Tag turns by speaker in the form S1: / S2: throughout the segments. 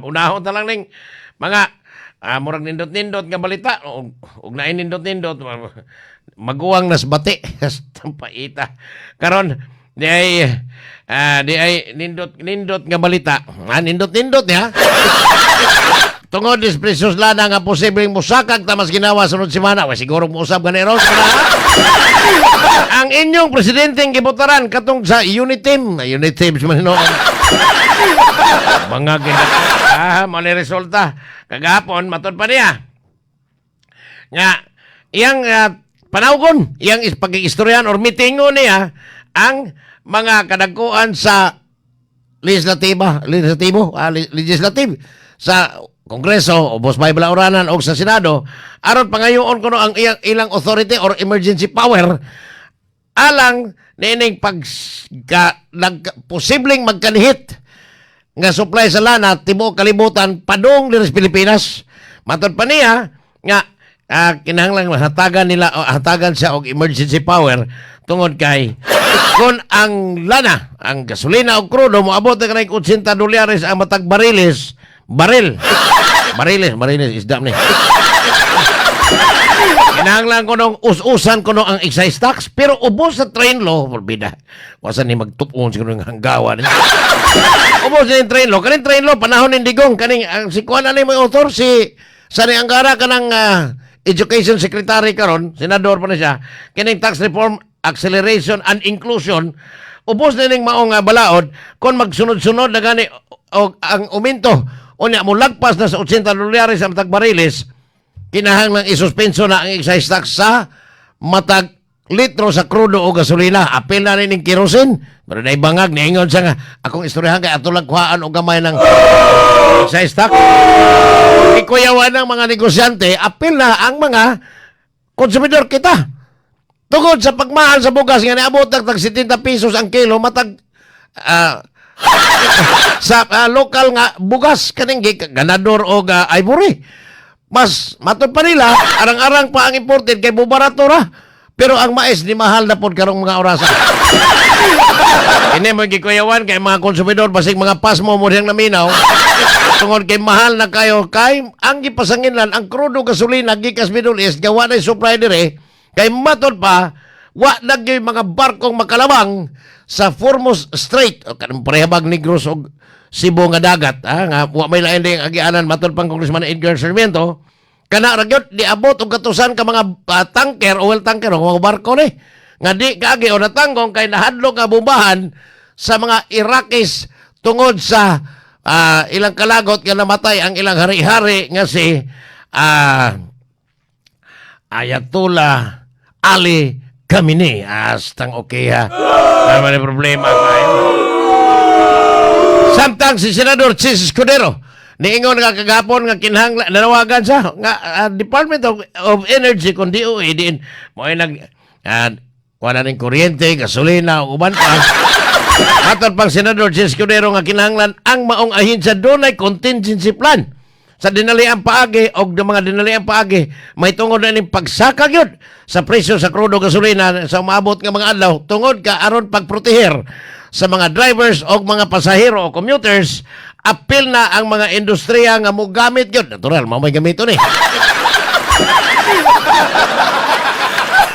S1: Unahon ta lang ning mga murag nindot-nindot nga balita og og naay nindot-nindot maguwang nas bati paita karon di ay nindot nindot nga balita, nindot nindot niya tungod is presyo lana nga posibleng musakag ta mas ginawa sunod semana. Wa siguro mousab gani ron ang inyong presidenteng gibutaran katong sa Uniteam, Uniteam sa Maninoon. Mga gina mao ni resulta kagahapon. Matod pa niya nga iyang panawgon, iyang pag-istoryahan or meetingon niya ang mga kadagkuan sa legislatiba, legislatibo, legislative sa Kongreso, ubos may balauranan o sa Senado, aron pangayoon kuno ang iyang ilang authority or emergency power alang niining pag ka, nag, posibleng magkanihit nga supply sa lana tibuok kalibutan padung diri sa Pilipinas. Matod pa niya nga kinahanglan hatagan nila o hatagan siya og emergency power tungod kay kung ang lana, ang gasolina o krudo moabot na kanay 80 dolyares ang matag bariles, baril. Bariles, bariles isda ni. Kinahanglan ko nung us-usan ko nung ang excise tax, pero ubos sa train law porbida. Wasan ni magtupon siguro ng hanggawa ni. Ubos ni train law, kaning train law panahon ni Digong, kaning ang si kuan ani mo author si Sani Angara, kanang education secretary karon, senador pa na siya, kining Tax Reform Acceleration and Inclusion. Ubos na ning maong balaod, kon magsunod-sunod na gani og ang uminto unya molagpas na sa 80 dolyares ang matag bariles, kinahanglang isuspenso na ang excise tax sa matag litro sa krudo o gasolina. Apil na rin ng kerosene. Pero na ibangag, niingon siya nga, akong istoryahan kay ato lang kuhaan og gamay ng excise tax. Ikuyawan ng mga negosyante, apil na ang mga konsumidor kita. Tungod sa pagmahal sa bugas nga niabot tag 70 pesos ang kilo matag sa local nga bugas kaning ganador o ivory. Mas matod pa nila, arang-arang pa ang imported kay bubarato ra. Pero ang mais ni mahal na pod karong mga orasa. Ini mo gikuyawan kay mga konsumidor, basig mga pasmo mo diyang naminaw. Tungod kay mahal na kayo kay ang gipasanginlan ang krudo, gasolina gikas Middle East, gawa na supply dire kay matod pa wa na gyud mga barkong makalabang sa Hormuz Strait o kanang parehabag Negros og Cebu nga dagat, nga wa may lain ding agianan. Matod pang Congressman Edgar Sarmiento, kana ra gyud diabot og katusan ka mga tanker, oil tanker o mga barko ni nga di kaagi o natanggong kay nahadlok nga bombahan sa mga Iraqis tungod sa ilang kalagot nga namatay ang ilang hari-hari nga si Ayatollah Ali Khamenei. Astang okay ha. Wala may problema kayo. Samtang si Senador Chis Escudero niingon nga kagapon nga kinahanglan nanawagan siya nga Department of Energy kung DOE din mo ay nag wala ning kuryente, gasolina ug uban pa. Matod pang Senador Chis Escudero nga kinahanglan ang maong ahensya dunay contingency plan sa dinaliang paagi og mga dinaliang paagi may tungod na ning pagsaka gyud sa presyo sa krudo, gasolina sa umaabot nga mga adlaw, tungod ka aron pagproteher sa mga drivers og mga pasahero o commuters, apil na ang mga industriya nga mogamit gyud. Natural mao may gamito ni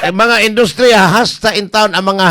S1: eh, mga industriya hasta in town ang mga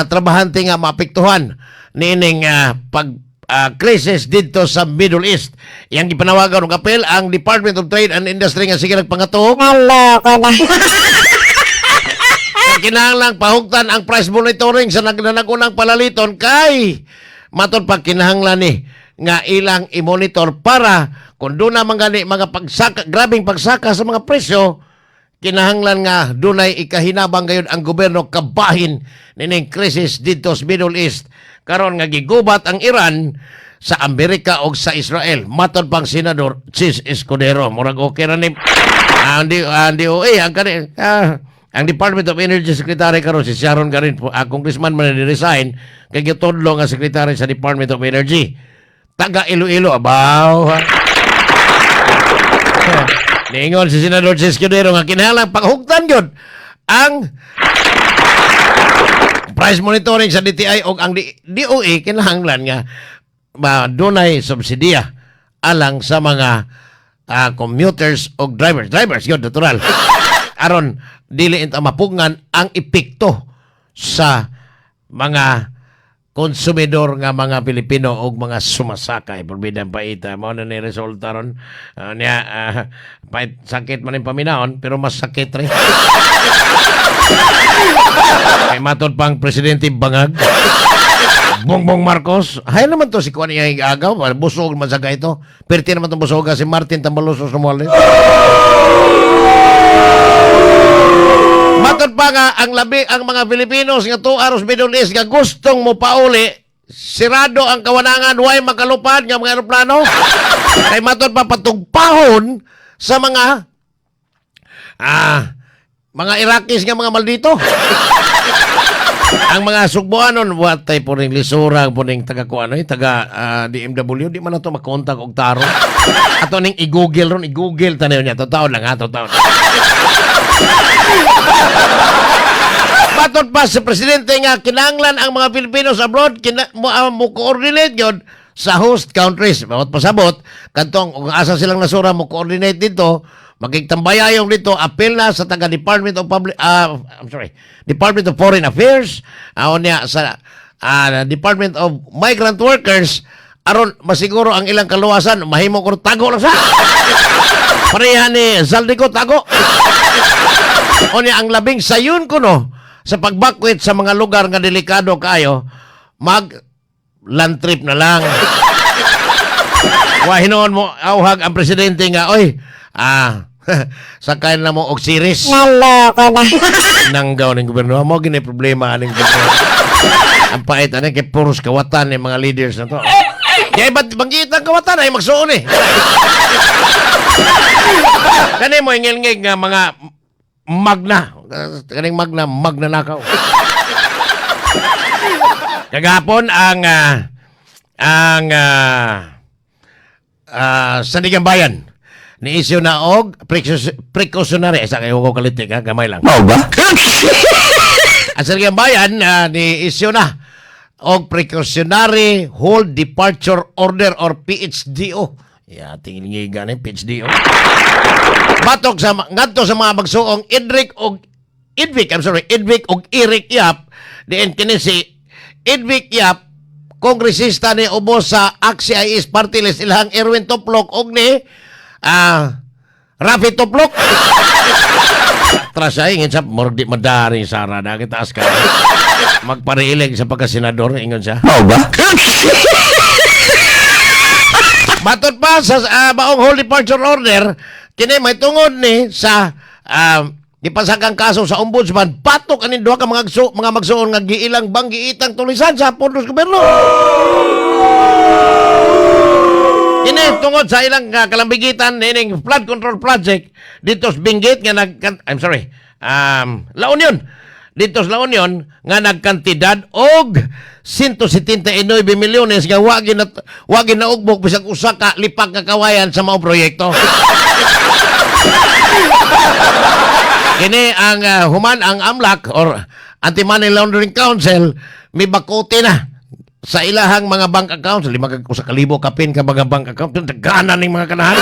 S1: trabahante nga maapektuhan niining pag crisis didto sa Middle East. Iyang gipanawagan og apel ang Department of Trade and Industry nga sige nagpangatuok.
S2: Naloko na.
S1: Kinahanglang pahugtan ang price monitoring sa nagnanagunang palaliton kay matod pa kinahanglan ni nga ilang i-monitor para kung doon na man gani mga pagsaka, grabing pagsaka sa mga presyo, kinahanglan nga dunay ikahinabang gayon ang gobyerno kabahin nining krisis didto sa Middle East karon nga gigubat ang Iran sa Amerika o sa Israel. Matod pang Senador Chis Escudero, murag okay ra ni ang di ang DOE, ang kani ang Department of Energy Secretary karon si Sharon Garin, ang congressman man ni resign kay gitudlo nga secretary sa Department of Energy taga Iloilo, abaw ha. Niingon si Senador Chis Escudero nga kinahanglan paghugtan gyud ang price monitoring sa DTI og ang DOE, kinahanglan nga dunay subsidiya. alang sa mga commuters o drivers. Drivers, yun, natural. Aron, dili inta mapugngan ang epekto sa mga konsumidor nga mga Pilipino o mga sumasakay. Purbidang paita. Mao na ni resulta ron. Niya, pait, sakit man yung paminahon, pero mas sakit rin. Kay matod pang Presidente Bangag, Bongbong Marcos, hay naman to si Kuan niya agaw, busog man sa ito. Perti naman itong busoga si Martin Tambalusos Romualdez. Matod pa nga ang labi ang mga Filipinos nga 2 hours Middle East nga gustong mo pauli, sirado ang kawanangan, way makalupad nga mga eroplano. Kay matod pa patugpahon sa mga Iraqis nga mga maldito. Ang mga Sugboanon, watay po ning lisura po ning taga kuano eh, taga DMW, di man na to makontak og taro. Ato ning i-Google ron, i-Google tanaw niya. Totoo lang ha, totoo. Matod pa sa presidente nga kinanglan ang mga Pilipinos abroad mo coordinate yun sa host countries. Bawat pasabot, kantong kung asa silang nasura mo coordinate dito, makigtambayayong dito, appeal na sa taga Department of Public, I'm sorry, Department of Foreign Affairs, niya sa Department of Migrant Workers, aron masiguro ang ilang kaluwasan, mahimo ko tago lang sa. Pareha ni Zaldy Co, tago. O niya, ang labing sayon ko no, sa pagbakwit sa mga lugar nga delikado kaayo, mag land trip na lang. Wa hinuon mo auhag ang presidente nga, oy, sakayan na mo og series.
S2: Naloko na.
S1: Nanggaw ng gobyerno. Mo gini problema aning gobyerno. Ang pait ani kay puros kawatan ni mga leaders na to. Kaya ba't banggit ang kawatan ay magsuon eh. Kani mo ingilngig nga mga magna. Kaning magna, magnanakaw. Kagahapon ang Sandiganbayan ni issue na og precautionary sa kayo ko kalitik ha, gamay lang.
S3: Mao ba?
S1: Ang Sandiganbayan ni issue na og precautionary hold departure order or PHDO. Ya, tingin gani PHDO. Batok sa ngadto sa mga magsuong Edric og Edvic, I'm sorry, Edvic og Eric Yap, diin kini si Edvic Yap, kongresista ni ubos sa ACT-CIS party list ilahang Erwin Toplok og ni Rafi Toplok. Tras ay, ingon siya, murag di madari Sara na kitaas ka. Magpariilig sa pagkasenador, ingon siya.
S3: Mao ba?
S1: Matod pa sa maong hold departure order, kini may tungod ni sa gipasagang kaso sa ombudsman batok aning duha ka mga magsuon nga giilang banggiitang tulisan sa pondos gobyerno. Kini tungod sa ilang kalambigitan nining flood control project dito sa Benguet nga nag, I'm sorry, La Union, dito sa La Union nga nagkantidad og 179 milyones nga wa ginaugbok bisag usa ka lipak nga kawayan sa mao proyekto. Kini ang human ang AMLAC or Anti-Money Laundering Council mibakote na sa ilahang mga bank accounts, 5,000 kapin ka mga bank account, daghanan ning mga kanahan,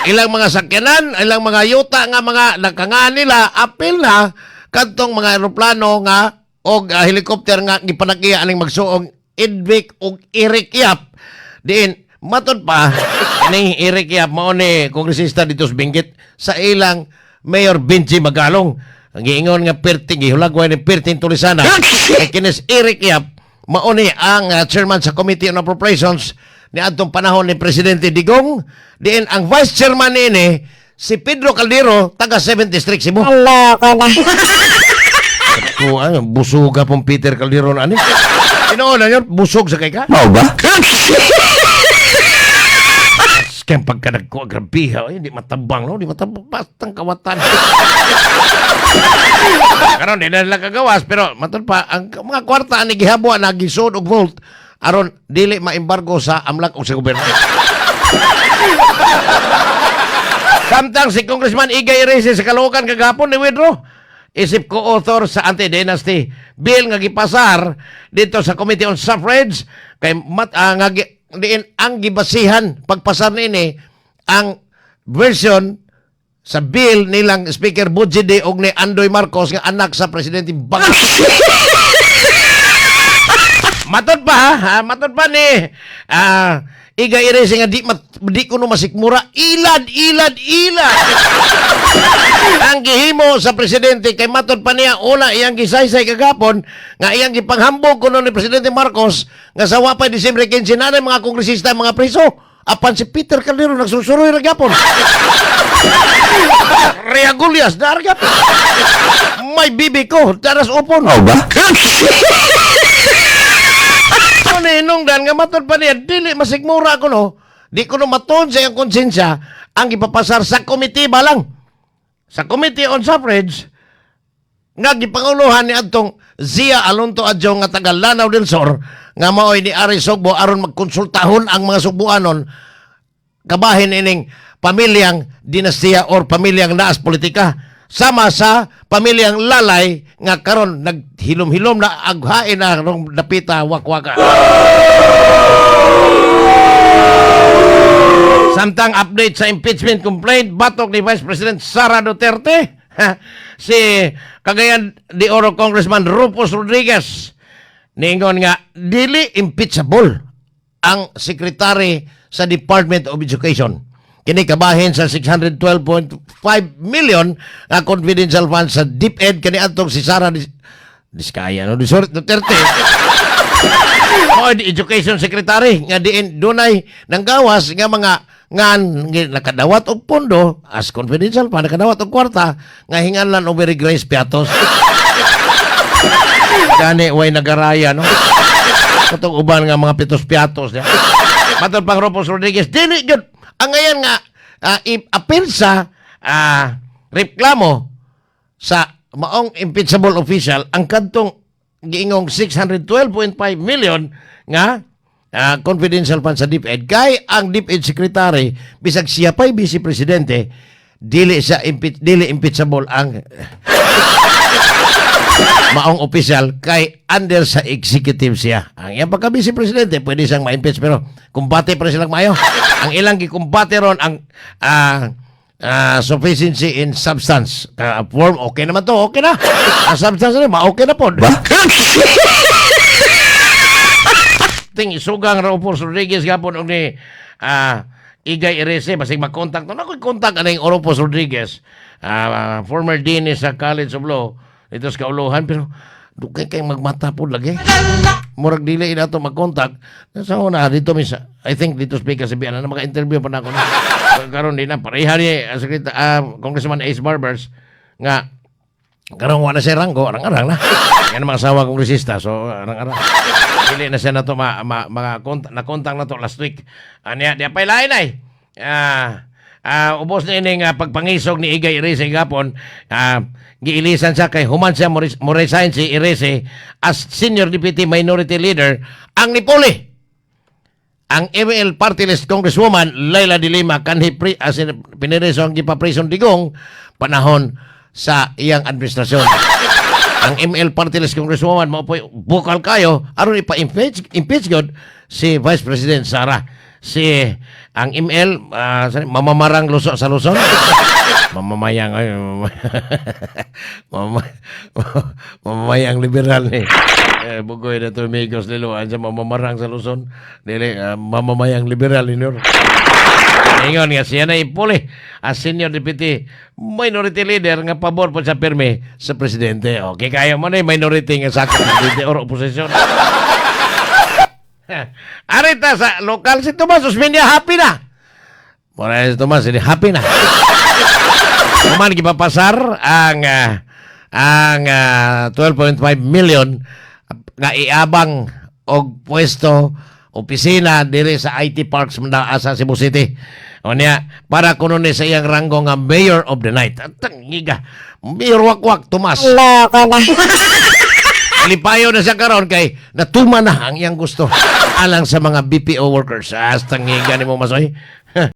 S1: ilang mga sakyanan, ilang mga yuta nga mga nakangaan nila, apil na kadtong mga eroplano nga og helicopter nga gipanakiya aning magsuong Edvic og Eric Yap. Diin matod pa ining Eric Yap mao ni kongresista dito sa Benguet sa ilang Mayor Benji Magalong. Ang giingon nga perting gihulagway ni perting tulisana kay kinis Eric Yap mao ni ang chairman sa Committee on Appropriations ni adtong panahon ni Presidente Digong, diin ang vice chairman niini si Pedro Caldero, taga 7th District Cebu.
S2: Naloko na.
S1: Ko ano, busuga pong Peter Calderon ani. Tinuod na yun, busog sa kay ka.
S3: Mao ba?
S1: Kaya pagka nagko, grabiha, ay, hindi matabang, no? Hindi matabang, bastang kawatan. Karon, di na nila kagawas, pero matod pa, ang mga kwarta ni gihabwa na gisod og vault, aron dili maembargo sa AMLAC o sa gobyerno. Samtang si Congressman Egay Erice sa Caloocan kagahapon ni withdraw isip co-author sa anti-dynasty bill nga gipasar dito sa Committee on Suffrage kay mat, nga, diin ang gibasihan pagpasar niini ang version sa bill nilang Speaker Bojie Dy og ni Andoy Marcos nga anak sa presidente Bang. Matod pa ha, ha? Matod pa ni Iga Erice nga di kuno masikmura, ilad, ilad, ilad ang gihimo sa presidente, kay matod pa niya, una iyang gisaysay kagapon nga iyang gipanghambog kuno ni Presidente Marcos nga sa wapay Disyembre 15 na mga kongresista mga preso, apan si Peter Caldero nagsusuroy ra gyapon. Reagullas daar gyapon. May bibi ko daras upon.
S3: Oh ba?
S1: Ano ni hinungdan nga matod pa niya dili masigmura kuno, di kuno matuon sa iyang konsensya ang gipapasar sa komite balang sa Committee on Suffrage nga gipanguluhan ni adtong Zia Alonto Adjong nga taga Lanao del Sur nga maoy ni Ari Sugbo aron magkonsultahon ang mga Sugbuanon kabahin ining pamilyang dinastiya or pamilyang naas politika, sama sa pamilyang Lalay nga karon naghilom-hilom na aghain na rong dapita wakwaka. Samtang update sa impeachment complaint batok ni Vice President Sara Duterte, si Cagayan de Oro Congressman Rufus Rodriguez niingon nga dili impeachable ang secretary sa Department of Education. Kini kabahin sa 612.5 million nga confidential funds sa DepEd kaniadtong si Sara Diskaya no Duterte o di education secretary nga diin dunay nanggawas nga mga ngan nakadawat og pondo as confidential pa, nakadawat og kwarta nga hinganlan og Mary Grace Piatos. Gani way nagaraya no katong uban nga mga pitos piatos niya. Matod pang Rufus Rodriguez, dili gyud ang ngayon nga i-appeal sa reklamo sa maong impeachable official ang kadtong giingong 612.5 million nga confidential fund sa DepEd, kay ang DepEd secretary, bisag siya pa'y vice presidente, dili impeachable ang maong official kay under sa executive siya. Ang iyang pagka vice presidente, pwede siyang ma-impeach, pero kumbate pa rin silang maayo. Ang ilang gikumbate ron ang sufficiency in substance. Form, okay naman to, okay na. Ang substance na, ma-okay na po.
S3: Ba?
S1: Ting isugang Rufus Rodriguez gapon og ni Igay Erice basig mag-contact to. Nakoy contact aning Rufus Rodriguez, former dean ni sa College of Law dito sa Kauluhan, pero dugay kay magmata po lagi. Murag dili ina to mag-contact. Sa una dito mis I think dito speaker sa biyan na maka-interview pa na ako na. Karon di na pareha ni Congressman Ace Barbers nga karon wala siya ranggo, arang-arang na. Yan ang mga asawa kongresista, so arang-arang. Dili na siya na to ma, ma, mga na contact na to last week. Anya, di pa lain ay. Ubos na ining pagpangisog ni Igay Erice gapon, giilisan siya kay human siya mo resign si Erice as senior deputy minority leader, ang nipuli ang ML Party List Congresswoman Leila de Lima kanhi pre, as in, pinireso ang gipa-prison digong panahon sa iyang administrasyon. Ang ML Party List Congresswoman mao po'y bukal kayo aron ipa-impeach impeach god si Vice President Sara. Si ang ML mamamarang luso sa Luzon. Mamamayang ay mamamayang liberal ni Bugoy na to Migos Liloan sa mamamarang sa Luzon. Dili mamamayang liberal ni Nur. Ingon nga siya na ipuli as senior deputy minority leader nga pabor po sa pirmi sa presidente. Okay, kaya mo na yung minority nga sakop ng presidente or opposition. Arita sa lokal, si Tomas Osmeña happy na. Mura si Tomas, hindi happy na. Human gipapasar ang 12.5 million nga iabang og pwesto opisina diri sa IT Parks sa Cebu City. O niya, para kuno ni sa iyang ranggo nga Mayor of the Night. At tangiga, Mayor Wakwak Tomas.
S2: Loko na.
S1: Lipayo na siya karon kay natuma na ang iyang gusto alang sa mga BPO workers. As tangiga ni mo masoy.